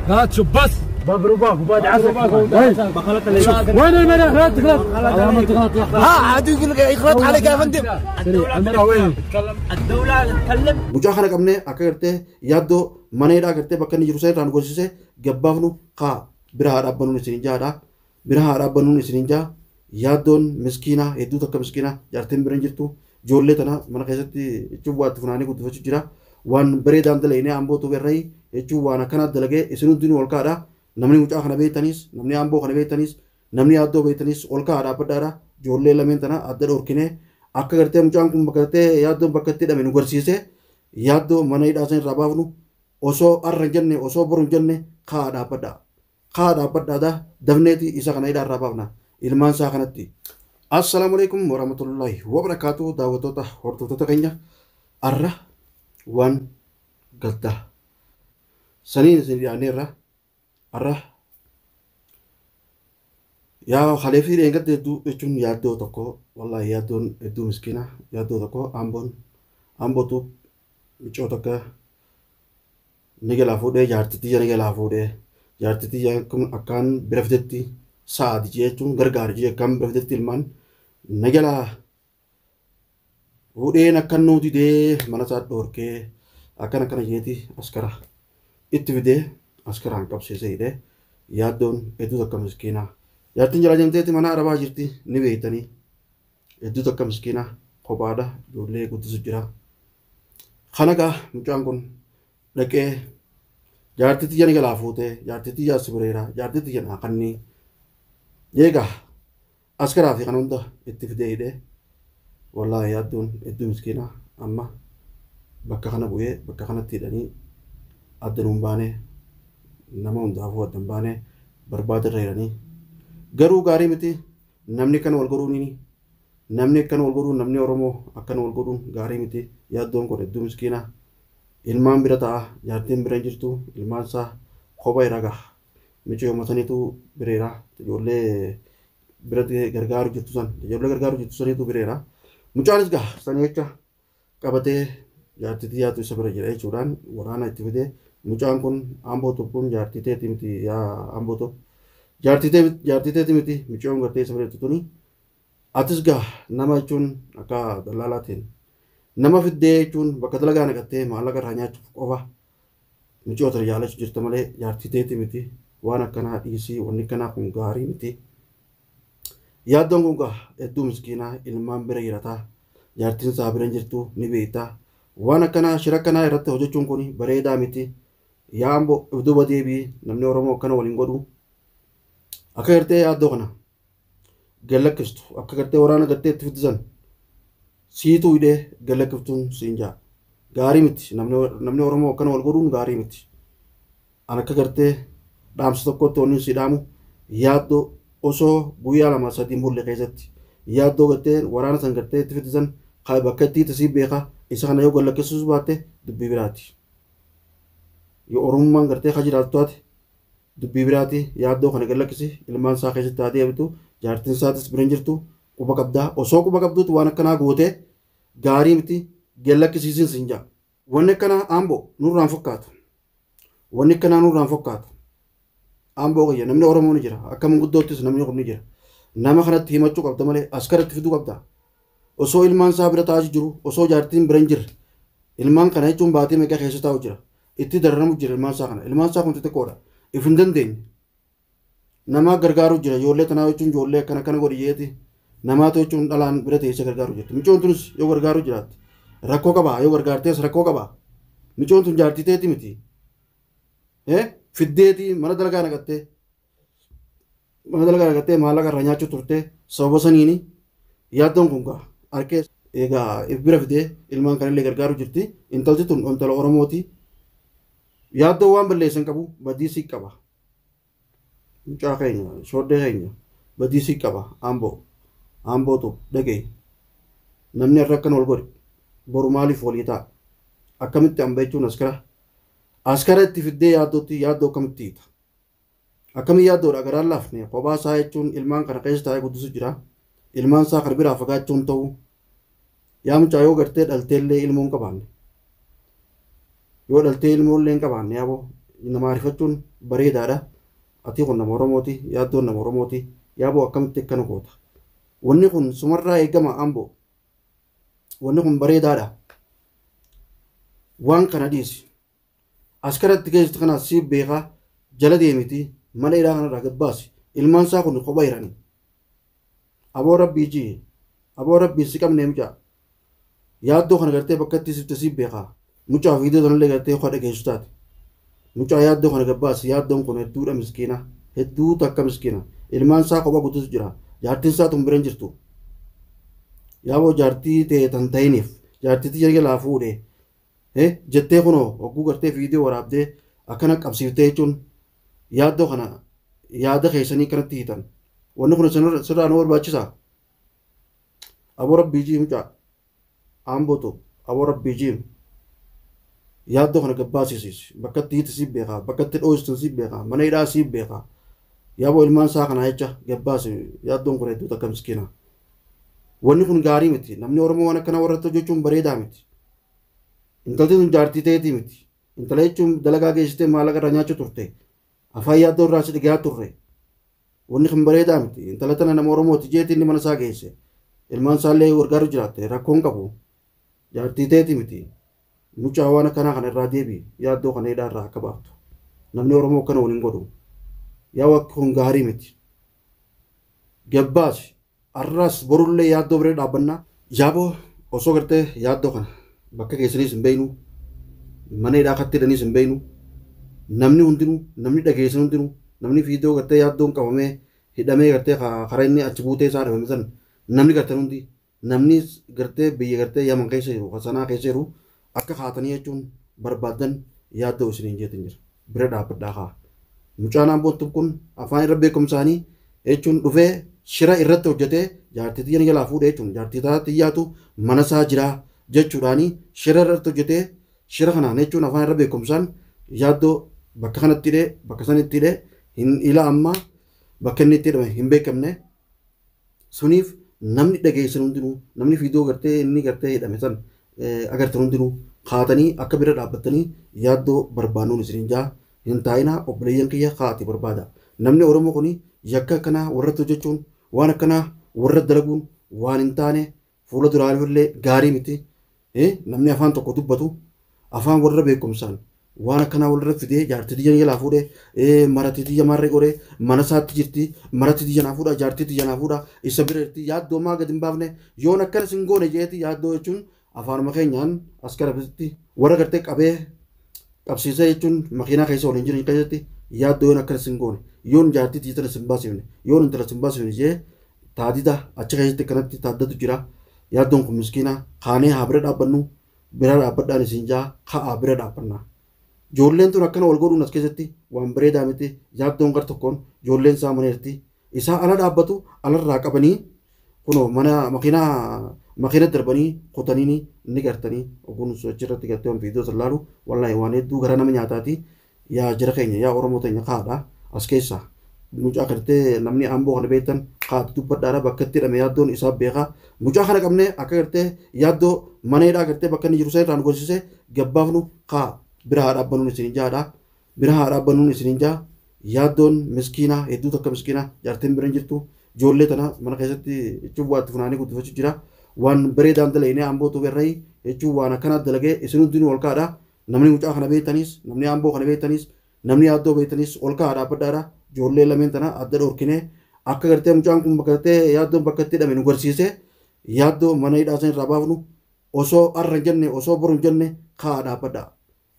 لا تشوف بس باب رباك وبعد عسك. وين المرأة؟ لا تغلط، ما تغلط. ها عاد يقول لك يغلط عليك يا فندم. المرأة وين؟ الدولة تتكلم. Mucaa kana qabnee akka gartee yaaddoo mana hidhaa gartee bakka inni jiru sana irraan gorsisee gabbaafnu kaa bira haa dhaabbannuun isiniin jaadha. Bira haa dhaabbannuun isiniin jaa. Yaaddoon miskiinaa hedduu takka miskiinaa jaartiin bira hin jirtu. Ijoollee tana mana keessatti jechuun waa itti funaanee guddifachuu jira. Waan bareedaan dalaginee ambootu berrayi jechuun waan akkanaa dalagee isin hundinuu ol kaadha. Namni mucaa kana beektanis, namni amboo kana beektanis, namni yaaddoo beektanis ol kaadha dhaabbadhaadha. Ijoollee lameen tana adda dhorkinee akka gartee mucaan kun bakka gartee yaaddoon bakka itti hidhame nu garsiisee yaaddoo mana hidhaa san irraa baafnu osoo har'a hin jenne osoo boru hin jenne kaa dhaabbadhaa. Kaa dhaabbadhaadha dafneeti isa kana hidhaa irraa baafna ilmaan isaa kanatti. Assalaamu alaikum warahmatullahi wabarakaatu daawwattoota hordoftoota keenya har'a waan gaddaa saniin isin dhiyaanneerra har'a yaa halee fi dheengadda hedduu jechuun yaaddoo tokko wallaahi yaaddoon hedduu miskiina yaaddoo tokko amboon ambootu micoo takka ni galaa fuudhee jaartitiyya ni galaa fuudhee jaartitiyya kun akkaan bira fidetti saadi jechuun gargaari jee akkaan bira fidetti ilmaan ni galaa fuudheen akkan nuu didee mana isaa dhoorkee akkan akkana jeeti askara itti fidee askaraan qabsiisee hidhee yaaddoon hedduu takka miskiinaa. Jaartiin jala deemteeti mana arabaa jirti ni beektanii hedduu takka miskiinaa kophaadha ijoollee guddisu jira. Kana gaa mucaan kun dhaqee jaartii tiyya ni galaa fuutee jaartii tiyya as bireera jaartii tiyya naa kannii eegaa askaraa fi kan hunda itti fidee hidhee wallaahi yaaddoon hedduu miskiinaa amma bakka kana bu'ee bakka kanatti hidhanii adda nuun baanee nama hundaafuu adda hin baanee barbaada irra hidhanii garuu gaarii miti namni akkana wal godhuun namni akkana wal godhuun namni Oromoo akkana wal godhuun gaarii miti yaaddoon kun hedduu miskiinaa ilmaan bira ta'a jaartiin bira hin jirtu ilmaan isaa kophaa irra gaha micoo mataniitu bireera ijoollee biratti gargaaru jirtu san ijoollee gargaaru jirtu saniitu bireera mucaanis gaha sanii jecha qabatee jaartii xiyyaatu isa bira jira jechuudhaan waraana itti fidee mucaan kun amboo tokkoon jaartii teeti miti yaa amboo tokko jaartii teeti miti mucoon gartee isa bira jirtu tuni atis gaha nama jechuun akka dallaalaatiin nama fiddee jechuun bakka dalagaa naqattee maallaqa irraa nyaachuuf qofa micoo tana jaalachuu jirta malee jaartii teeti miti waan akkanaa dhiisii wanni akkanaa kun gaarii miti. Yaaddoon kun gaa hedduu miskiinaa ilmaan bira jirataa jaartiin isaa bira jirtu ni beektaa waan akkanaa shira akkanaa irratti hojjechuun kun bareedaa miti. Yaa amboo if duuba deebii namni Oromoo akkana waliin godhu akka gartee yaaddoo kana gallakkistu akka gartee waraana gartee itti fiddisan siituu hidhee gallakkiftuun siin jaa gaarii miti namni Oromoo akkana wal godhuun gaarii miti. An akka gartee dhaamsa tokkotti wanni si dhaamu yaaddoo osoo guyyaa lama sadii bulle keessatti yaaddoo gartee waraana san gartee itti fiddisan bakka itti sii beekaa isa kana yoo gallakkisuus baatte dubbii biraati. Yoo Oromummaan gartee ka jiraattu taate dubbii biraati yaaddoo kana gallakkisi ilmaan isaa keessatti haa deebitu jaartiin isaatis bira hin jirtu quba qabdaa osoo quba qabduutu waan akkanaa gootee gaarii miti gallakkisiisin siin jaa. Wanni akkanaa amboo nurraan fakkaatu. Wanni akkanaa nurraan fakkaatu. Amboo kiyya namni Oromoo ni jira akka manguddoottis namni kun ni jira. Nama kanatti himachuu qabda malee askaratti fiduu qabda. Osoo ilmaan isaa bira taa'aa jiru osoo jaartiin bira hin jirre ilmaan kana jechuun baatee meeqa keessa taa'u jira. Itti dararamu jira ilmaan isaa kana. Ilmaan isaa kun xixiqqoodha. If hin dandeenye. Nama gargaaru jira ijoollee tanaa jechuun ijoollee akkana akkana godhi jeeti. Namaatu jechuun dhalaan bira teessee gargaaru jirti. Micoon tunis yoo gargaaru jiraatti rakkoo qabaa yoo gargaartees rakkoo qabaa. Micoon tun jaartii teeti miti. Fiddeeti mana dalagaa naqattee mana dalagaa naqattee maallaqa irraa nyaachuu turtee sababa saniini yaaddoon kun gaa harkee egaa if bira fidee ilmaan kanallee gargaaru jirti. Intalti tun intala Oromooti. Yaaddoo waan balleessan qabu badii sii qaba. Mucaa keenya shooddee keenya badii sii qaba amboo ambootu dhaga'i. Namni har'a akkana wal godhe boru maaliif walii ta'a? Akkamitti hamba jechuun askara askara itti fiddee yaaddootti yaaddoo akkamitti hiita? Akkamiin yaaddoodha garaan laafne kophaa isaa jechuun ilmaan kana keessa taa'ee guddisu jira. Ilmaan isaa kana biraa fagaachuun ta'u yaa mucaa yoo gartee dhalteellee ilmoo hin qabaanne yoo dhaltee ilmoo illee hin qabaanne yaaboo Nama ariifachuun bareedaadha. Ati kun nama Oromooti, yaaddoon nama Oromooti. Yaaboo akkamitti akkana goota? Wanni kun sumarraa eegama Amboo. Wanni kun bareedaadha. Waan kana dhiisi. Askaratti keessatti kana si beekaa jala deemiti mana hidhaa kanarraa gad baasi. Ilmaan isaa kun kophaa jirani. Aboo rabbii jii. Aboo rabbii si qabnee mucaa. Yaaddoo kana gartee bakka itti sifte si beekaa. Mucaa viidiyoo sanallee gartee kophaa dhageessu taate. Mucaa yaaddoo kana gad baasi. Yaaddoon kun hedduudha miskiina. Hedduu takka miskiina. Ilmaan isaa kophaa guututu jira. Jaartiin isaa tun bira hin jirtu. Yaaboo jaartii ta'e tan ta'iniif jaartii tiyya jalaa fuudhe. Jettee kunoo hogguu gartee viidiyoo waraabdee akkana qabsiiftee jechuun yaaddoo kana yaada keessanii kanatti hiitan. Wanni kun sirraa nu barbaachisaa? Aboo rabbii jii mucaa. Ambootu aboo rabbii jii. Yaaddoo kana gabbaasisiis. Bakka itti hiiti siif beekaa. Bakka itti dhoostu siif beekaa. Mana hidhaa siif beekaa. Yaaboo ilmaan isaa kanaa jecha gabbaasi. Yaaddoon kun hedduu takka miskiina. Wanni kun gaarii miti. Namni Oromoo waan akkanaa warratti hojjechuun bareedaa miti. Intalti sun jaartii ta'eetii miti. Intala jechuun dalagaa geessitee maallaqa irraa nyaachuu turte. Afaan yaaddoo irraa si dhigaa turre. Wanni kun bareedaa miti. Intala tana nama Oromooti jeetii inni mana isaa geesse. Ilmaan isaallee gargaaru jiraatte rakkoon qabu. Jaartii ta'eetii miti. Mucaa waan akkanaa kana irraa deebi. Yaaddoo kana hidhaa irraa akka baaftu. Namni Oromoo akkana waliin godhu. Yaa wakki kun gaarii miti. Gabbaasi. Arraas borullee yaaddoo bira dhaabbannaa. Yaaboo osoo gartee yaaddoo kana bakka keessaniis hin beeknu, mana hidhaa akkatti hidhaniis hin beeknu, namni hundinuu, namni dhageessan hundinuu, namni viidiyoo gartee yaaddoon qabamee hidhamee gartee karaa inni achi buutee isaa dhabame san namni gartan hundi, namni gartee biyya gartee Yaman keessa jiru, Sanaa keessa jiru akka kaatanii jechuun barbaaddan yaaddoo isiniin jeetin jira. Bira dhaabbadhaa kaa. Mucaan Amboon kun afaan irra beekumsaanii jechuun dhufee shira irratti hojjetee jaartii xiyya jalaa fuudhee jechuun jaartii xiyyaatu mana isaa jiraa jechuudhaanii shira irratti hojjetee shira kanaan jechuun afaan irra beekumsaan yaaddoo bakka kanatti hidhee bakka sanitti hidhee hin ila ammaa bakka inni itti hidhame hin beekamne. Suniif namni dhageessan hundinuu namni viidiyoo gartee inni gartee hidhame san agartan hundinuu kaatanii akka bira dhaabbattanii yaaddoo barbaannuun isiniin jaa hin taa'inaa obboleeyyan kiyya kaati barbaada. Namni Oromoo kuni yakka akkanaa warratti hojjechuun waan akkanaa warra dalaguun waan hin taane fuula duraanillee gaarii miti. Namni afaan tokko dubbatu afaan warra beekumsaan waan akkanaa walirra fidee jaartii xiyya jalaa fuudhee maratti xiyya marree godhee mana isaatti jirti maratti xiyya naa fuudha jaartii xiyya naa fuudha isa bira jirti yaaddoo maa gadi hin baafne yoon akkana sin goone jeeti yaaddoo jechuun afaanuma keenyaan as gara bisitti warra gartee qabee qabsiisee jechuun makiinaa keessa waliin jiran keessatti yaaddoo yoon akkana sin goone yoon jaartii xiyya tana sin baasifne yoon intala sin baasifne jee taadida achi keessatti kanatti taaddatu jira. Yaaddoon kun miskiina kaanee haa bira dhaabbannu bira dhaabbadhaan isin jaa ka'aa bira dhaabbannaa. Ijoolleen tun akkana wal godhuun as keessatti waan bareedaa miti. Yaaddoon gar tokkoon ijoolleen isaa mana jirti. Isaa ala dhaabbatu alarraa qabanii kunoo mana makiina darbanii kutanii ni gartanii oguun achirratti gartee waan viidiyoo san laalu wallaahi waan hedduu gara nama nyaataati. Yaa jara keenya yaa Oromoo teenya kaadha as keessaa. Mucaa gartee namni Amboo kana beektan kaatu dubbadhaadha bakka itti hidhame yaaddoon isaa beekaa. Mucaa kana qabnee akka gartee yaaddoo mana hidhaa gartee bakka inni jiru san irraa nu gorsisee gabbaafnu kaa bira haa dhaabbannuun isiniin jaadha. Bira haa dhaabbannuun isiniin jaa. Yaaddoon miskiinaa hedduu takka miskiinaa jaartiin bira hin jirtu. Ijoollee tana mana keessatti jechuun waa itti funaanee guddifachuu jira. Waan bareedaan dalaginee Amboo tuuberrayi jechuun waan akkanaa dalagee isin hundinuu ol kaadha. Namni mucaa kana beektanis namni Amboo kana beektanis namni yaaddoo beektanis ol kaadha dhaabbadhaadha. Ijoollee lameen tana adda dhorkinee akka gartee mucaan kun bakka gartee yaaddoon bakka itti hidhame nu garsiisee yaaddoo mana hidhaa san irraa baafnu osoo har'a hin jenne osoo boru hin jenne kaa dhaabbadhaa.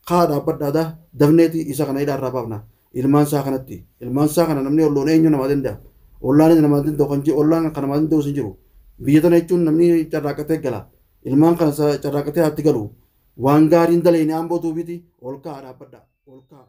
Kaa dhaabbadhaadha dafneeti isa kana hidhaa irraa baafna. Ilmaan isaa kanatti ilmaan isaa kana namni olloon eenyu namaa danda'a. Ollaan namaa danda'u kan jiru ollaan kan namaa danda'u hin jiru. Biyya tana jechuun namni carraaqatee gala. Ilmaan kana carraaqatee haatti galu. Waan gaariin dalagne Amboo tuubiiti ol kaa dhaabbadhaa. Ol kaa.